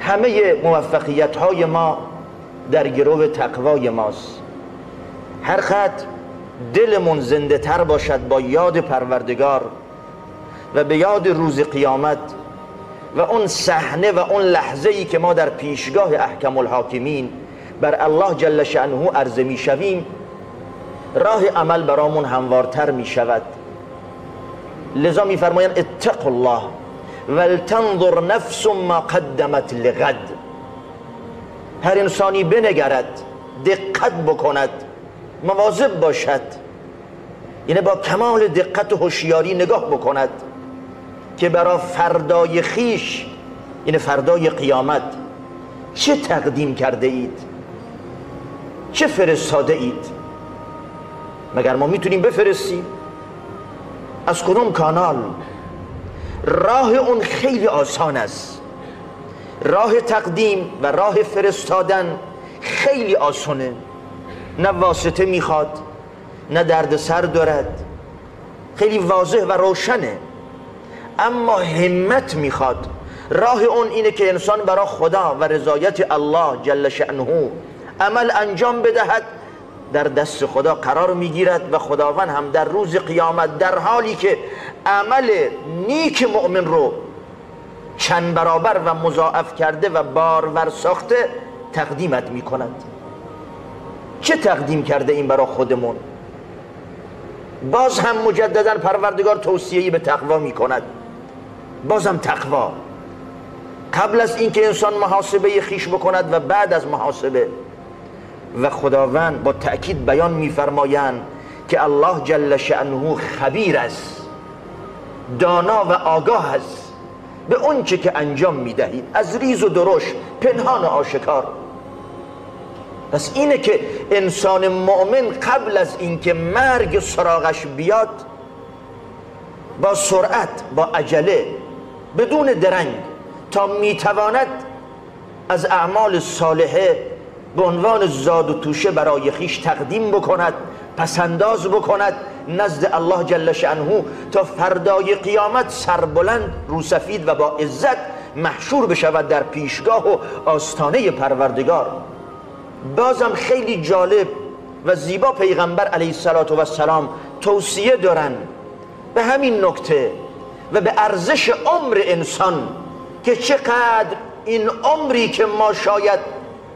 همه موفقیت های ما در گرو تقوای ماست. هر خط دلمون زنده تر باشد با یاد پروردگار و به یاد روز قیامت و اون صحنه و اون لحظه ای که ما در پیشگاه احکم الحاکمین بر الله جل شأنه عرضه می شویم، راه عمل برامون هموارتر می شود. لذا می فرمایند اتقوا الله ولتنظر نفس ما قدمت لغد. هر انسانی بنگرد، دقت بکند، مواظب باشد، یعنی با کمال دقت و هوشیاری نگاه بکند که برای فردای خیش، یعنی فردای قیامت، چه تقدیم کرده اید، چه فرستاده اید. مگر ما میتونیم بفرستیم؟ از کدوم کانال؟ راه اون خیلی آسان است. راه تقدیم و راه فرستادن خیلی آسانه، نه واسطه میخواد، نه دردسر دارد، خیلی واضح و روشنه. اما همت میخواد. راه اون اینه که انسان برای خدا و رضایت الله جل شأنه عمل انجام بدهد، در دست خدا قرار میگیرد و خداوند هم در روز قیامت در حالی که عمل نیک مؤمن رو چند برابر و مضاعف کرده و بارور ساخته تقدیمت میکند. چه تقدیم کرده این برای خودمون؟ باز هم مجددا پروردگار توصیه‌ای به تقوا میکند. بازم تقوا قبل از اینکه انسان محاسبه خیش بکند و بعد از محاسبه. و خداوند با تأکید بیان میفرمایند که الله جل شأنه خبیر است، دانا و آگاه است به اون چه که انجام میدهید، از ریز و درشت، پنهان و آشکار. پس اینه که انسان مؤمن قبل از اینکه مرگ سراغش بیاد، با سرعت، با عجله، بدون درنگ تا میتواند از اعمال صالحه به عنوان زاد و توشه برای خیش تقدیم بکند، پسنداز بکند نزد الله جل شأنه، تا فردای قیامت سربلند، روسفید و با عزت محشور بشود در پیشگاه و آستانه پروردگار. بازم خیلی جالب و زیبا پیغمبر علیه السلام توصیه دارن به همین نکته و به ارزش عمر انسان، که چقدر این عمری که ما شاید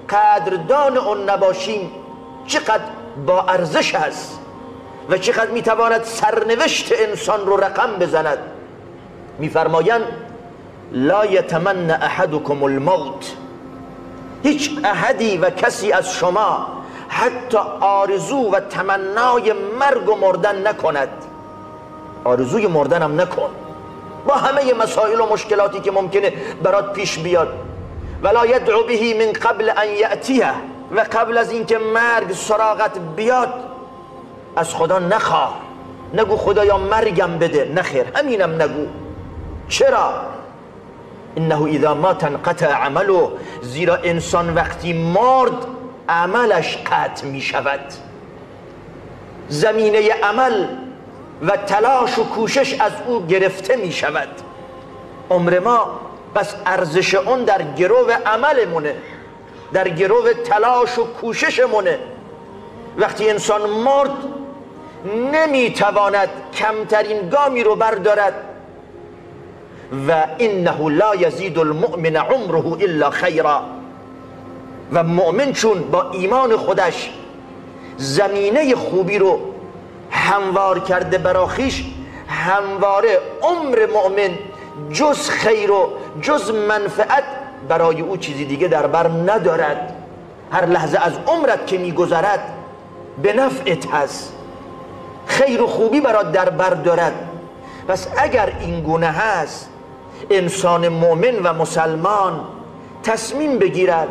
قدردان اون نباشیم چقدر با ارزش هست و چقدر میتواند سرنوشت انسان رو رقم بزند. میفرمایند لا یتمنى احدکم الموت، هیچ احدی و کسی از شما حتی آرزو و تمنای مرگ و مردن نکند. آرزوی مردن هم نکن، با همه مسائل و مشکلاتی که ممکنه برات پیش بیاد. ولا یدعو به من قبل ان یأتیه، و قبل از اینکه مرگ سراغت بیاد از خدا نخواه، نگو خدایا مرگم بده، نخیر، همینم نگو. چرا؟ انه اذا مات انقطع عمله، زیرا انسان وقتی مرد عملش قطع می شود. زمینه عمل و تلاش و کوشش از او گرفته می شود. عمر ما پس ارزش اون در گرو عملمونه، در گرو تلاش و کوششمونه. وقتی انسان مرد نمیتواند کمترین گامی رو بردارد. و انه لا یزید المؤمن عمره الا خیرا، و مؤمن چون با ایمان خودش زمینه خوبی رو هموار کرده برا خویش، همواره عمر مؤمن جز خیر و جز منفعت برای او چیزی دیگه در بر ندارد. هر لحظه از عمرت که میگذرد به نفعت هست، خیر و خوبی برات در بر دارد. پس اگر این گونه هست، انسان مؤمن و مسلمان تصمیم بگیرد،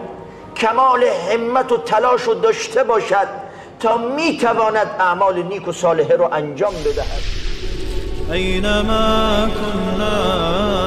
کمال همت و تلاش رو داشته باشد تا میتواند اعمال نیک و صالحه رو انجام بدهد. اینما كنا